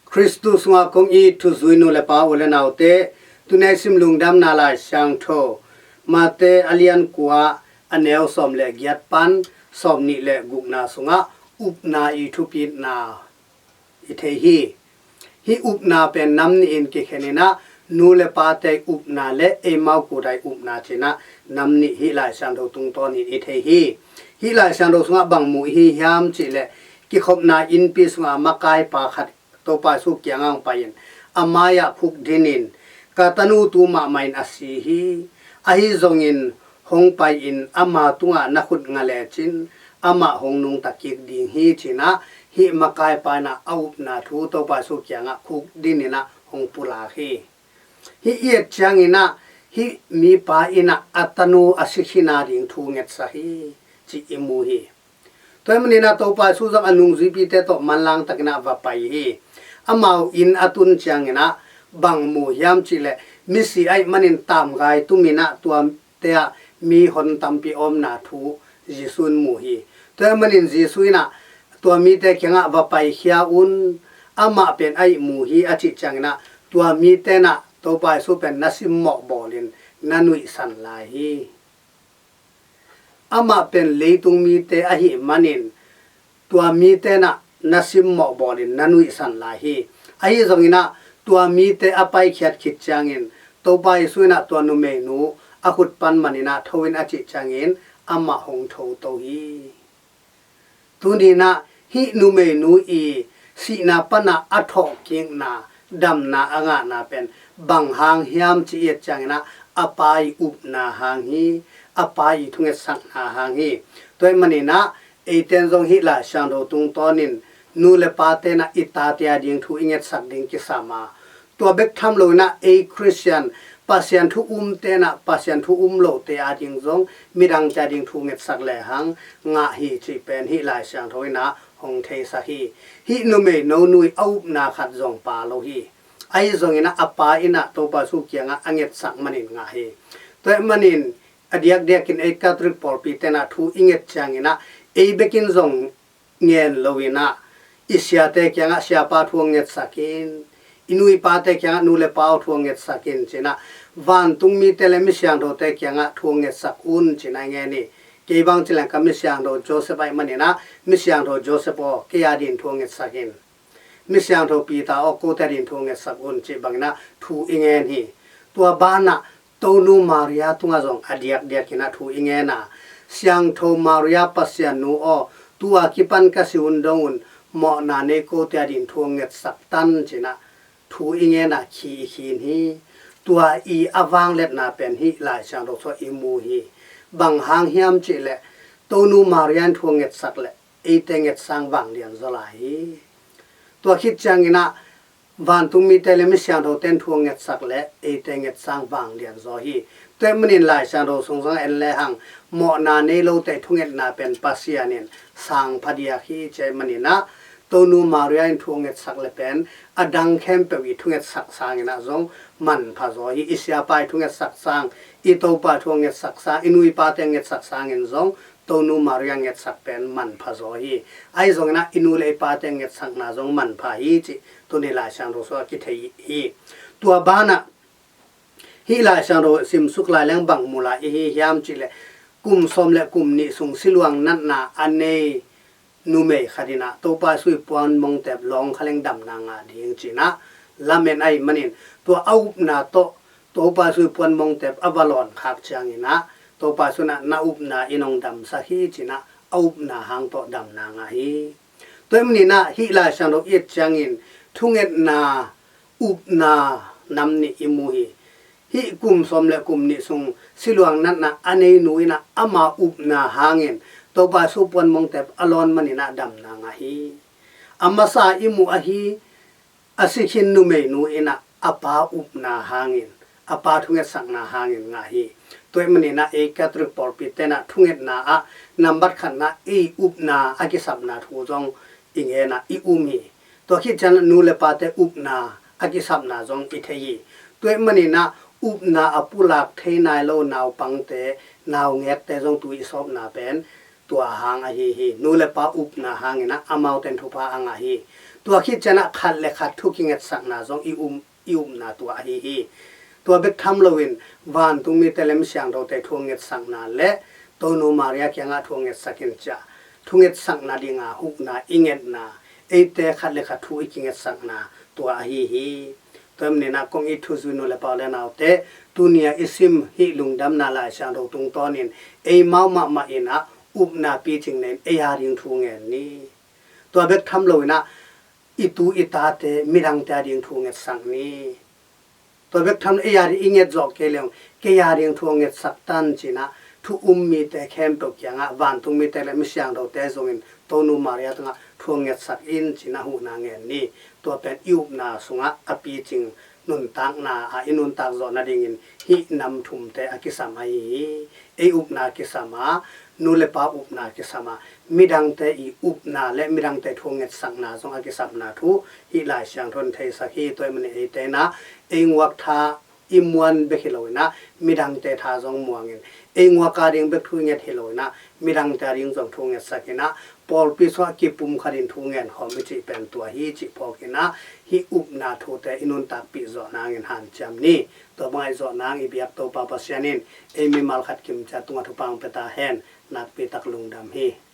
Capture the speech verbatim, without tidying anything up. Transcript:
Khristu sungah kong it thuzui nu le pa, u le naute, tuni i sim lungdamna Lai Siangtho Mate a lian kua, a neu sawm le giat pan sawm nih le gukna sungah upna i thupitna i thei hi. Hih upna pen nam nih in kikhen in ah, nu le pate upna le eimau kut ai upna ci-in ah nam nih hih Lai Siangtho tungtawn in i thei hi. Hih Lai Siangtho sungah bang mu i hi hiam cih leh, kikhopna innpi sungah makaipa khat Topa Jesu kiangah hong pai-in a mai-ah khukdin in, "Ka tanu tu mahmah in a si hi. Ahi zongin hong pai-in ama tungah na khut nga lecin amah hong nungta kik ding hi," ci-in ah hih makaipa in ah a upna thu Topa Jesu kiangah khukdin in ah hong pulak hi. Hih i et ciangin ah hih mipa in ah a tanu a si khin a ding thu ngetsak hi cih i mu hi. Tua ahih manin ah Topa Jesu zong a nungzuipite tawh manlang takin ah va pai hi. Amau inn a tun ciangin ah bang mu hiam cih leh, misi ahih manin tamgai tumin ah tuate ah mi hon tampi a omna thu Jesu in mu hi. Tua ahih manin Jesu in ah tua mite kiangah va paikhia un, amah pen a ih mu hi a cih ciangin ah tua mite in ah Topa Jesu pen na simmawh bawlin na nuihsan lai hi. Amah pen leitung mite ahih manin tua mite in ah na simmawh bawlin na nuihsan lai hi. Ahi zongin ah tua mite a paikhiat khit ciangin Topa Jesu in ah tua numeinu a khut pan manin ah tho in a cih ciangin amah hong thoto hi. Tuni in ah hih numeinu i sihna pan ah a thawhkikna, damna a ngahna pen bang hang hiam cih i et ciangin ah a pa i upna hang hi, a pa i thungetsakna hang hi. Tua ahih manin ah eite in zong hih Lai Siangtho tungtawn in nu le pate in ah i tate a ding thu i ngetsak ding kisam a, tua bek tham loin ah ei Khristian, Pasian thu umte in ah Pasian thu um lote a ding zong midangte a ding thu ngetsak lehang ngah hi cih pen hih Lai Siangtho in ah hong theisak hi. Hih numeinu i a upna khat zong pha lo hi. Ahi zongin ah a pa in ah Topa Jesu kiangah a ngetsak manin ngah hi. Tua ahih manin a diakdiakin ei Catholic pawlpite in ah thu i nget ciangin ah ei bekin zong ngen loin ah i siate kiangah siapa thu hong ngetsak in, i nu i pate kiangah nu le pa aw thu hong ngetsak in ci-in ah vantung mite le mi siangthote kiangah thu hong ngetsak un ci-in ah i ngen hi. Kei bang ci leng ka mi siangtho Joseph ahih manin ah mi siangtho Joseph aw kei a ding thu hong ngetsak in, mi siangtho Peter aw kote a ding thu hong ngetsak un cih bangin ah thu i ngen hi. Tua banah Tonu Maria tungah zong a diakdiakin ah thu i ngen a, Siangtho Maria Pasian nu aw, tu-a kipan ka si hun dong un mawhna nei kote a ding thu hong ngetsak tan ci-in ah thu i ngen a khi i khin hi. Tua i a vangliatna pen hih Lai Siangtho sungah i mu hi. Bang hang hiam cih leh Tonu Maria in thu hong ngetsak leh eite ngetsang vanglian zaw lai hi. Tua khit ciangin ah vantung mite le mi siangthote in thu hong ngetsak leh eite ngetsang vanglian zaw hi. Tua ahih manin Lai Siangtho sung zong en lehang mawhna nei lote thungetna pen Pasian in sang phadiak hi cih ahih manin ah Tonu Maria in thu hong ngetsak leh pen a dang khempeuh i thungetsak sangin ah zong manpha zaw hi. I siapa i thungetsak sang, i Topa thu hong ngetsak sang, i nu i pate ngetsak sangin zong Tonu Maria ngetsak pen manpha zaw hi. Ahi zongin ah i nu le i pate ngetsakna zong manpha hi cih tuni Lai Siangtho sungah kithei hi. Tua banah hih Lai Siangtho simsuk lai leng bang mu lai i hi hiam cih leh kum sawm le kum nih sung siluang natna a nei numei khat in ah Topa Jesu i puan mongtep lawng kha leng damna ngah ding ci-in ah lamen ahih manin tua a upna tawh Topa Jesu i puan mongtep a va lawn khak ciangin ah Topa Jesu in ah na upna in hong damsak hi ci-in ah a upna hang tawh damna ngah hi. Tua ahih manin ah hih Lai Siangtho i et ciangin thungetna, upna nam nih i mu hi. Hih kum sawm le kum nih sung siluang natna a nei nu in ah ama upna hangin Topa Jesu puan mongtep a lawn manin ah damna ngah hi. A masa i mu ahi, a si khin numeinu in ah a pa upna hangin, a pa thungetsakna hangin ngah hi. Tua ahih manin ah ei Catholic pawlpite in ah thungetna ah nambat khatna ei upna a kisapna thu zong i ngen a i um hi. Tua khit ciang nu le pate upna a kisapna zong i thei hi. Tua ahih manin ah upna a pulak thei nai lo naupangte, naungekte zong tu i sawpna pen tua hang ahi hi. Nu le pa upna hangin ah amaute in thupha a ngah hi. Tua khit ciangah khat le khat thu kingetsakna zong i um, i upna tua ahi hi. Tua bek tham loin vantung mite le mi siangthote thu ngetsakna le Tonu Maria kiangah thu ngetsak in ci-a thu ngetsakna dinga huhna i ngetna, eite khat le khat thu i kingetsakna tua ahi hi. Tua ahih manin ah kong it thuzui nu le pa u le naute, tuni-a i sim hih lungdamna Lai Siangtho tungtawnin eimau mahmah in ah upna picing nei-in ei a ding thu ngen ni. Tua bek tham loin ah i tu i tate midangte a ding thu ngetsak ni. Tua bek tham ei a ding i nget zawh kei leng kei a ding thu ngetsak tan ci-in ah thu um mite khempeuh kiangah vantung mite le mi siangthote zongin Tonu Maria tungah thu ngetsak in ci-in ah huhna ngen ni. Tua pen i upna sungah a picing nuntakna ah i nuntak zawh nadingin hih nam thumte a kisam ahi hi. Ei upna kisam a, nu le pa upna kisam a, midangte i upna le midangte thu ngetsakna zong a kisapna thu hih Lai Siangtho in theisak hi. Tua ahih manin eite in ah ei nguak tha i muan bek hi loin ah midangte tha zong muangin, ei nguak a ding bek thu i nget hi loin ah midangte a ding zong thu ngetsak in ah pawlpi sungah kipum khatin thu ngen khawm i cih pen tua hi cih phawk in ah hih upna thute i nuntakpih zawh nangin hanciam ni. Tua bang a i zawh nang i biak Topa Pasian in ei mimal khat kim ciat tungah thupha hong pia ta hen. Nakpi tak lungdam hi.